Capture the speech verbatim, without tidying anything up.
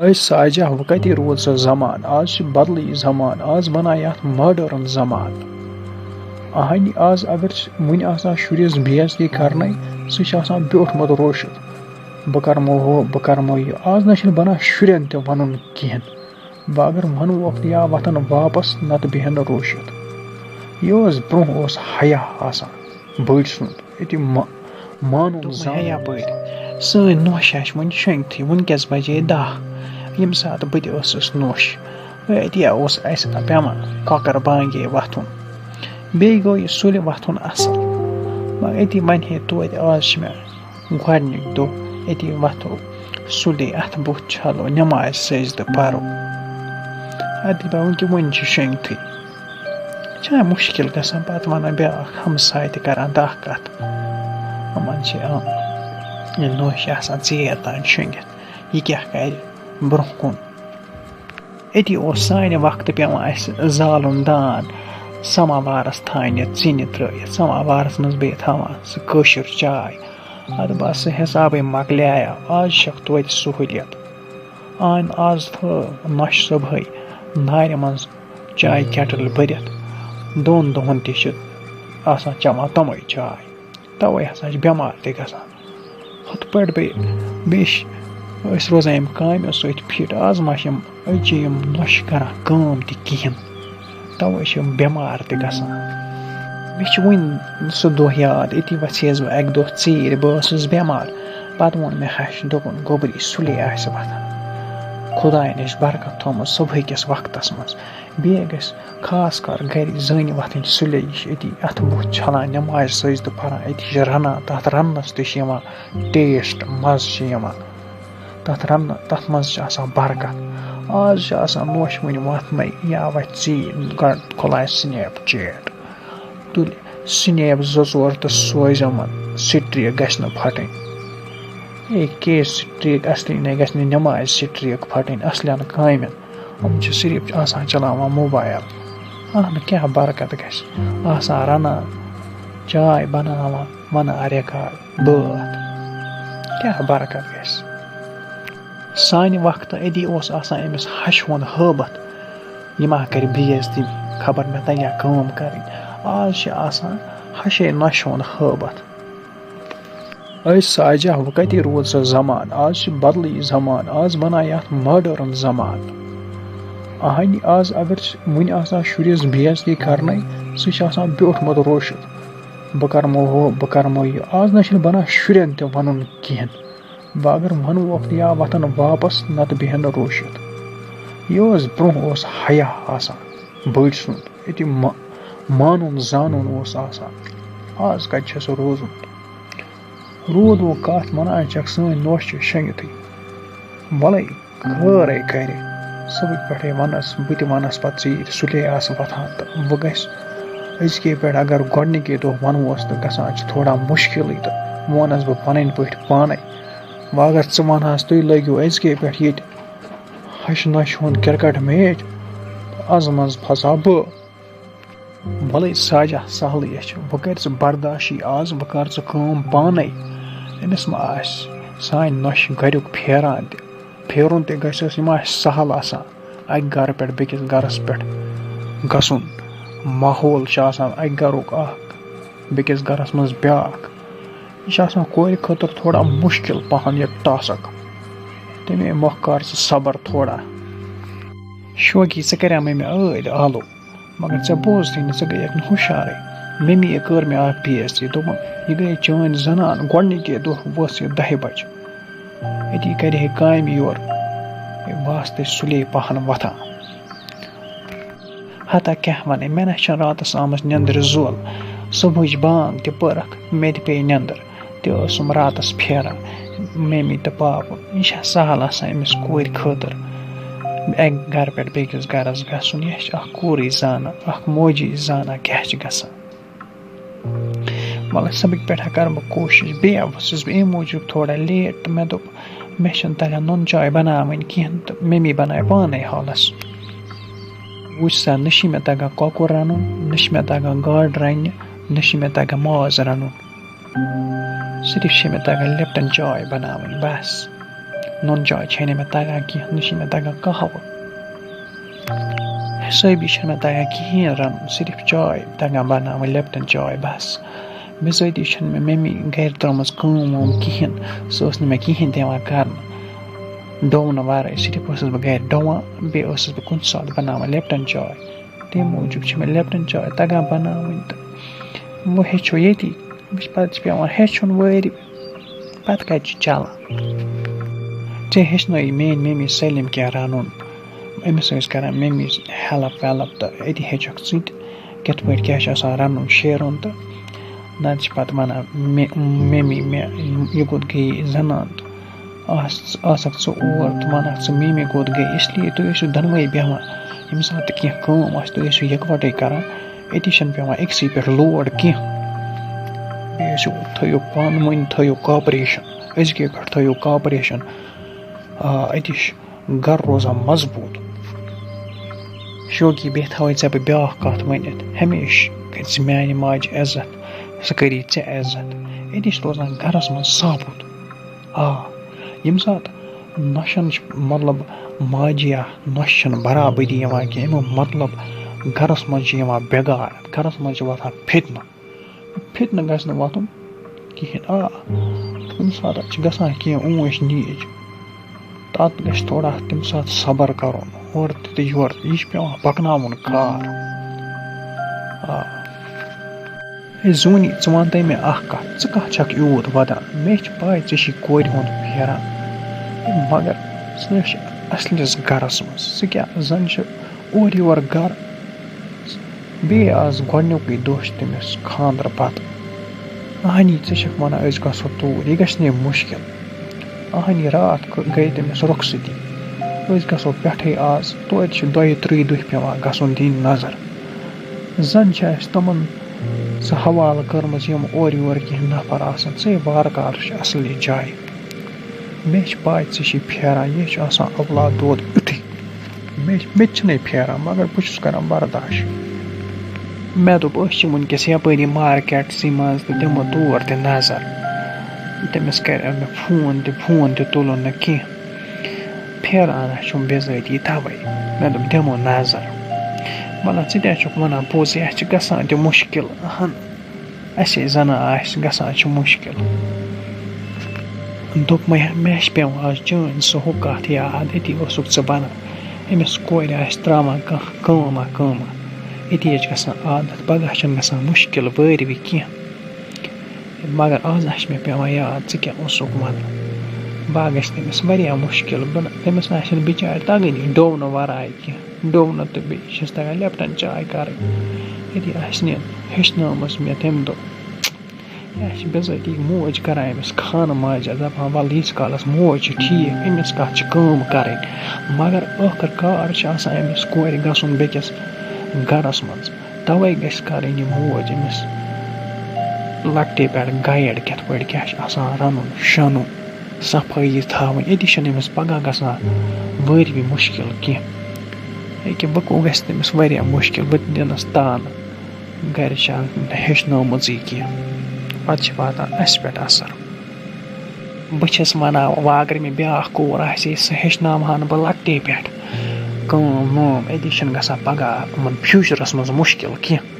أے ساجہ، وۄنۍ کَتہِ روٗد سُہ زمانہٕ؟ آز چھِ بدلٕے زمانہٕ، آز بَنایہِ اَتھ ماڈٲرٕن زمانہٕ۔ اَہَنہِ آز اگر چھِ وٕنہِ آسان شُرِس بے عزتی کَرنَے، سُہ چھِ آسان بیوٗٹھمُت روشِتھ، بہٕ کَرمو ہُہ، بہٕ کَرمو یہِ۔ آز نہ چھِنہٕ بَنان شُرٮ۪ن تہِ وَنُن کِہیٖنۍ۔ بہٕ اگر وَنہٕ ووکھ یا وۄتھَن واپَس، نَتہٕ بیٚہن روٗشِتھ۔ یہِ اوس برٛونٛہہ اوس حیا آسان بٔڑۍ سُنٛد، أتی ما-، مانُن دوٚپمَے، زانُن۔ ہے یَپٲرۍ، سٲنۍ نوٚش آسہِ وۄنۍ شۄنٛگتھٕے، وٕنۍ کیٛاہ بَجے دَہ، ییٚمہِ ساتہٕ بہٕ تہِ ٲسٕس نوٚش۔ أتی اوس اَسہِ پٮ۪وان کۄکَر بانگے وۄتھُن۔ بیٚیہِ گوٚو یہِ سُلہِ وۄتھُن اَصٕل۔ مگر أتی وَنہِ ہے توتہِ آز چھِ مےٚ گۄڈٕنیُک دۄہ، أتی وۄتھو سُلے، اَتھٕ بُتھ چھَلو، نٮ۪مازِ سٔجدٕ پَرو۔ اَدٕ دَپان وٕنکہِ وٕنہِ چھِ شۄنٛگتھٕے۔ چھا مُشکِل گژھان، پَتہٕ وَنان بیٛاکھ ہمساے تہِ کَران دَہ کَتھ۔ یِمَن چھِ یِم، یہِ نوٚش آسان ژیر تام شۄنٛگِتھ، یہِ کیٛاہ کَرِ برٛونٛہہ کُن۔ أتی اوس سانہِ وقتہٕ پٮ۪وان اَسہِ زالُن دان، سماوارَس تھانہِ ژِنہِ ترٛٲیِتھ، سماوارَس منٛز بیٚیہِ تھاوان سُہ کٲشُر چاے۔ اَدٕ بَس، سُہ حِسابٕے مۄکلیٛاو۔ آز چھَکھ توتہِ سہوٗلیت۔ آن آز تھٲو نۄشہِ صُبحٲے نارِ منٛز چاے کٮ۪ٹٕل بٔرِتھ۔ دۄن دۄہَن تہِ چھِ آسان چٮ۪وان تِمَے چاے۔ تَوَے ہسا چھِ بٮ۪مار تہِ گژھان۔ ہُتھ پٲٹھۍ بیٚیہِ، بیٚیہِ چھِ أسۍ روزان اَمہِ کامہِ سۭتۍ فِٹ۔ آز ما چھِ یِم أزچہِ یِم نۄشہِ کران کٲم تہِ کِہیٖنۍ۔ تَوَے چھِ یِم بٮ۪مار تہِ گژھان۔ مےٚ چھُ وُنہِ سُہ دۄہ یاد، أتی وَژھییَس بہٕ اَکہِ دۄہ ژیٖرۍ، بہٕ ٲسٕس بٮ۪مار۔ پَتہٕ ووٚن مےٚ ہَشہِ، دوٚپُن، گوٚبری، سُلے آسہِ وۄتھان۔ خۄدایَن چھِ برکت تھٲومٕژ صُبحٕکِس وقتَس منٛز۔ بیٚیہِ گژھِ خاص کر گرِ زٔنۍ وۄتھٕنۍ سُلے، یہِ چھِ أتی اَتھٕ بُتھ چھَلان، نٮ۪مازِ سۭتۍ تہٕ پَران، أتی چھِ رَنان، تَتھ رَننَس تہِ چھِ یِوان ٹیسٹ، مَزٕ چھِ یِوان تَتھ رَننہٕ، تَتھ منٛز چھِ آسان برکت۔ آز چھِ آسان نوشہِ وٕنہِ وۄتھنَے یا وۄتھِ ژیٖرۍ، گۄڈٕ کھُلایہِ سنیپ چیٹ، تُلہِ سنیپ زٕ ژور تہٕ سوزِ یِمَن، سٹریٖک گژھِ نہٕ پھَٹٕنۍ۔ اے کے سٹریٖک اَصلی نَے گژھِ نہٕ نٮ۪مازِ سٹریٖک پھَٹٕنۍ اَصلٮ۪ن کامٮ۪ن۔ یِم چھِ صرف آسان چلاوان موبایل۔ اہنہٕ کیٛاہ برکت گژھِ؟ آسان رَنان، چاے بَناوان، وَنان ریکارڈ بٲتھ۔ کیٛاہ برکت گژھِ؟ سانہِ وقتہٕ أتی اوس آسان أمِس ہَشہِ ہُنٛد ہٲبَتھ، یہِ ما کَرِ بے عزتی، خبر مےٚ تَگیٛا کٲم کَرٕنۍ۔ آز چھِ آسان ہَشے نۄشہِ ہُنٛد ہٲبَتھ۔ أے ساجہ، وۄنۍ کَتہِ روٗد سُہ زمانہٕ؟ آز چھِ بدلٕے زمانہٕ، آز بَنایہِ اَتھ ماڈٲرٕن زمانہٕ۔ اَہَنہِ آز اگر چھِ وٕنہِ آسان شُرِس بے عزتی کَرنَے، سُہ چھِ آسان بیوٗٹھمُت روشِتھ، بہٕ کَرمو ہُہ، بہٕ کَرمو یہِ۔ آز نہ چھِنہٕ بَنان شُرٮ۪ن تہِ وَنُن کِہیٖنۍ۔ بہٕ اگر وَنہٕ ووکھ یا وۄتھَن واپَس، نَتہٕ بیٚہن روٗشِتھ۔ یہِ اوس برٛونٛہہ اوس حیا آسان بٔڑۍ سُنٛد، ییٚتہِ ما-، مانُن زانُن اوس آسان۔ آز کَتہِ چھُ سُہ روزُن؟ روٗد وۄنۍ کَتھ وَنان چھَکھ، سٲنۍ نوش چھِ شۄنٛگِتھٕے۔ وَلَے خٲرَے کَرِ، صُبحٕکۍ پٮ۪ٹھَے وَنَس، بہٕ تہِ وَنَس پَتہٕ ژیٖرۍ، سُلے آسہٕ وۄتھان تہٕ وۄنۍ گژھِ أزکے پٮ۪ٹھ اگر گۄڈٕنِکے دۄہ وَنوس تہٕ گژھان چھِ تھوڑا مُشکِلٕے تہٕ وۄنۍ وَنَس بہٕ پَنٕنۍ پٲٹھۍ پانَے۔ وۄنۍ اگر ژٕ وَنہَس، تُہۍ لٲگِو أزکے پٮ۪ٹھ ییٚتہِ ہَشہِ نۄشہِ ہُنٛد کِرکَٹ میچ، تہٕ اَز منٛز پھسا بہٕ۔ وَلَے ساجہ، سہلٕے چھُ، وۄنۍ کَر ژٕ برداشٕے آز، وۄنۍ کَر ژٕ کٲم پانَے۔ أمِس ما آسہِ سانہِ نۄشہِ گَریُک پھیران تہِ؟ پھیرُن تہِ گژھٮ۪س، یہِ ما آسہِ سہل آسان اَکہِ گَرٕ پٮ۪ٹھ بیٚکِس گَرَس پٮ۪ٹھ گژھُن؟ ماحول چھُ آسان اَکہِ گَرُک اَکھ، بیٚکِس گَرَس منٛز بیٛاکھ۔ یہِ چھُ آسان کورِ خٲطرٕ تھوڑا مُشکِل پَہَن یہِ ٹاسٕک۔ تَمے مۄکھ کَر ژٕ صبر تھوڑا۔ شوقی، ژٕ کَرے مےٚ مےٚ ٲدۍ آلو، مگر ژےٚ بوزتھٕے نہٕ، ژٕ گٔیَکھ نہٕ ہُشارٕے۔ مٔمی کٔر مےٚ اَکھ بے عزتی، دوٚپُن، یہِ گٔیے چٲنۍ زَنان، گۄڈٕنِکے دۄہ وٲژ یہِ دَہہِ بَجہِ۔ أتی کَرِ ہے کامہِ یورٕ، بہٕ آسہٕ تَتہِ سُلے پَہَن وۄتھان۔ ہتا کیٛاہ وَنَے، مےٚ نہ چھَنہٕ راتَس آمٕژ نیٚنٛدرِ زول۔ صُبحٕچ بانٛگ تہِ پٔرٕکھ، مےٚ تہِ پیٚیہِ نیٚنٛدٕر۔ تہِ ٲسٕم راتَس پھیران، مٔمی تہٕ پاپہٕ۔ یہِ چھا سہل آسان أمِس کورِ خٲطرٕ اَکہِ گَرٕ پٮ۪ٹھ بیٚکِس گَرَس گژھُن؟ یہِ چھِ اَکھ کوٗرٕے زانان، اَکھ موجی زانان کیٛاہ چھِ گژھان۔ وَلہٕ صُبحٕکۍ پٮ۪ٹھ کَرٕ بہٕ کوٗشِش۔ بیٚیہِ ؤژھٕس بہٕ اَمہِ موٗجوٗب تھوڑا لیٹ تہٕ مےٚ دوٚپ، مےٚ چھَنہٕ تَگان نُن چاے بَناوٕنۍ کِہیٖنۍ تہٕ مٔمی بَنایہِ پانَے حالَس۔ وٕچھ سا، نہ چھِ مےٚ تَگان کۄکُر رَنُن، نہ چھِ مےٚ تَگان گاڈٕ رَننہِ، نہ چھِ مےٚ تَگان ماز رَنُن۔ صرف چھِ مےٚ تَگان لِپٹَن چاے بَناوٕنۍ بَس۔ نُن چاے چھے نہٕ مےٚ تَگان کینٛہہ، نہ چھِ مےٚ تَگان قہوٕ۔ حِسٲبی چھَنہٕ مےٚ تَگان کِہیٖنۍ رَنُن، صرف چاے تَگان بَناوٕنۍ، لیپٹَن چاے بَس۔ بِذٲتی چھَنہٕ مےٚ مٔمی گَرِ ترٛٲومٕژ کٲم وٲم کِہیٖنۍ، سۄ ٲس نہٕ مےٚ کِہیٖنۍ دِوان کَرنہٕ۔ ڈوونہٕ وَرٲے صرف ٲسٕس بہٕ گَرِ ڈوان، بیٚیہِ ٲسٕس بہٕ کُنہِ ساتہٕ بَناوان لیپٹَن چاے۔ تَمہِ موٗجوٗب چھِ مےٚ لیپٹَن چاے تَگان بَناوٕنۍ تہٕ وۄنۍ ہیٚچھو ییٚتی۔ وٕچھ، پَتہٕ چھِ پٮ۪وان ہیٚچھُن وٲرۍ، پَتہٕ کَتہِ چھِ چَلان۔ ژےٚ ہیٚچھنٲیی میٛٲنۍ مٔمی سٲلِم کینٛہہ رَنُن۔ أمِس ٲسۍ کَران مٔمی ہٮ۪لٕپ وٮ۪لٕپ تہٕ أتی ہیٚچھَکھ ژٕ تہِ کِتھ پٲٹھۍ کیٛاہ چھِ آسان رَنُن شیرُن تہٕ نَتہٕ چھِ پَتہٕ وَنان مےٚ، مٔمی مےٚ یہِ کوٚت گٔیے زَنان تہٕ آس-، آسَکھ ژٕ اور تہٕ وَنَکھ ژٕ مٔمی کوٚت گٔے۔ اِسلیے تُہۍ ٲسِو دۄنوَے بیٚہوان، ییٚمہِ ساتہٕ تہِ کینٛہہ کٲم آسہِ تُہۍ ٲسِو یِکوَٹَے کَران، أتی چھَنہٕ پٮ۪وان أکسٕے پٮ۪ٹھ لوڈ کینٛہہ۔ بیٚیہِ ٲسِو تھٲیِو پانہٕ ؤنۍ تھٲیِو کاپریشَن، أزکے پٮ۪ٹھ تھٲیِو کاپریشَن۔ آ، أتی چھُ گَرٕ روزان مضبوٗط۔ شوقی بیٚیہِ تھاوَے ژےٚ بہٕ بیٛاکھ کَتھ ؤنِتھ، ہمیشہِ کَرِ ژٕ میٛانہِ ماجہِ عزت، سُہ کَری ژےٚ عزت۔ أتی چھِ روزان گَرَس منٛز ثابوٗت۔ آ، ییٚمہِ ساتہٕ نۄشَن چھِ، مطلب، ماجہِ یا نۄشہِ چھَنہٕ برابٔدی یِوان کینٛہہ، اَمیُک مطلب گَرَس منٛز چھِ یِوان بِگاڑ، گَرَس منٛز چھِ وۄتھان فِتنہٕ۔ فِتنہٕ گژھِ نہٕ وۄتھُن کِہیٖنۍ۔ آ، کُنہِ ساتہٕ چھِ گژھان کینٛہہ اوٗنٛچ نیٖچ، تَتھ گژھِ تھوڑا تَمہِ ساتہٕ صبر کَرُن، اورٕ تہِ تہٕ یورٕ تہِ۔ یہِ چھِ پٮ۪وان پَکناوُن کار۔ آ۔ ہے زوٗنی، ژٕ وَن تَے مےٚ اَکھ کَتھ، ژٕ کَتھ چھَکھ یوٗت وَدان؟ مےٚ چھِ پَے ژےٚ چھی کورِ ہُنٛد پھیران، مگر ژٕ چھِ اَصلِس گَرَس منٛز، ژٕ کیٛاہ زَن چھِ اورٕ یورٕ گَرٕ۔ بیٚیہِ آز گۄڈٕنیُکُے دۄہ چھُ تٔمِس خانٛدرٕ پَتہٕ۔ اَہنی، ژٕ چھَکھ وَنان أسۍ گژھو توٗرۍ، یہِ گژھِ نے مُشکِل۔ اَہنی، راتھ کٔ-، گٔے تٔمِس رۄخصتی۔ أسۍ گژھو پٮ۪ٹھَے آز، توتہِ چھِ دۄیہِ ترٛیٚیہِ دۄہہِ پٮ۪وان گژھُن دِنۍ نظر۔ زَن چھِ اَسہِ تِمَن سۄ حوالہٕ کٔرمٕژ، یِم اورٕ یورٕ کینٛہہ نفر آسَن، ژٕے وارٕ کارٕ چھِ اَصلہِ جایہِ۔ مےٚ چھِ پَے ژےٚ چھی پھیران، یہِ چھُ آسان اولاد دود یُتھُے۔ مےٚ، مےٚ تہِ چھِنَے پھیران، مگر بہٕ چھُس کَران برداش۔ مےٚ دوٚپ، أسۍ چھِ وٕنکیٚس یَپٲری مارکیٹسٕے منٛز تہٕ دِمو تور تہِ نظر۔ تٔمِس کَرِ مےٚ فون تہِ، فون تہِ تُلُن نہٕ کینٛہہ۔ پھیران ہا چھُم بِذٲتی تَوَے۔ مےٚ دوٚپ، دِمو نظر۔ وَلہٕ، ژٕ تہِ ہا چھُکھ وَنان پوٚز، یہِ ہا چھِ گژھان تہِ مُشکِل۔ اَہَن، اَسے زَنان آسہِ گژھان چھُ مُشکِل۔ دوٚپ مےٚ، مےٚ چھِ پٮ۪وان آز چٲنۍ سُہ ہُہ کَتھ یاد، أتی اوسُکھ ژٕ وَنان، أمِس کورِ آسہِ ترٛاوان کانٛہہ کٲمہ کٲمہ، أتی حظ چھِ گژھان عادت، پَگاہ چھُنہٕ گژھان مُشکِل وٲرۍوِ کینٛہہ۔ مگر آز ہا چھِ مےٚ پٮ۪وان یاد، ژٕ کیٛاہ اوسُکھ وَنان۔ بہٕ ہا گژھِ تٔمِس واریاہ مُشکِل، بہٕ نہٕ، تٔمِس نہ آسہِ نہٕ بِچارِ تَگٲنی ڈوونہٕ وَرٲے کینٛہہ۔ ڈوونہٕ تہٕ بیٚیہِ چھِس تَگان لیپٹَن چاے کَرٕنۍ۔ أتی آسہِ نہٕ ہیٚچھنٲومٕژ مےٚ تَمہِ دۄہ۔ یہِ چھِ بِذٲتی موج کَران أمِس خانہٕ ماجہِ، دَپان، وَلہٕ، ییٖتِس کالَس موج چھِ ٹھیٖک، أمِس کَتھ چھِ کٲم کَرٕنۍ۔ مگر ٲخٕر کار چھِ آسان أمِس کورِ گژھُن بیٚکِس گَرَس منٛز۔ تَوَے گژھِ کَرٕنۍ یہِ موج أمِس لۄکٹے پٮ۪ٹھ گایِڈ، کِتھ پٲٹھۍ کیٛاہ چھِ آسان رَنُن شَنُن، صفٲیی تھاوٕنۍ۔ أتی چھِنہٕ أمِس پَگاہ گژھان وٲرۍوِ مُشکِل کینٛہہ۔ ییٚکیٛاہ وۄنۍ گوٚو گژھِ تٔمِس واریاہ مُشکِل، بہٕ تہِ دِنَس تانہٕ۔ گَرِ چھِ اَتھ ہیٚچھنٲومٕژٕے کینٛہہ۔ پَتہٕ چھِ واتان اَسہِ پٮ۪ٹھ اَثر۔ بہٕ چھَس وَنان، وۄنۍ اگرَے مےٚ بیٛاکھ کوٗر آسہِ ہے، سۄ ہیٚچھناوہَن بہٕ لۄکٹے پٮ۪ٹھ کٲم وٲم۔ أتی چھِنہٕ گژھان پَگاہ یِمَن فیوٗچرَس منٛز مُشکِل کینٛہہ۔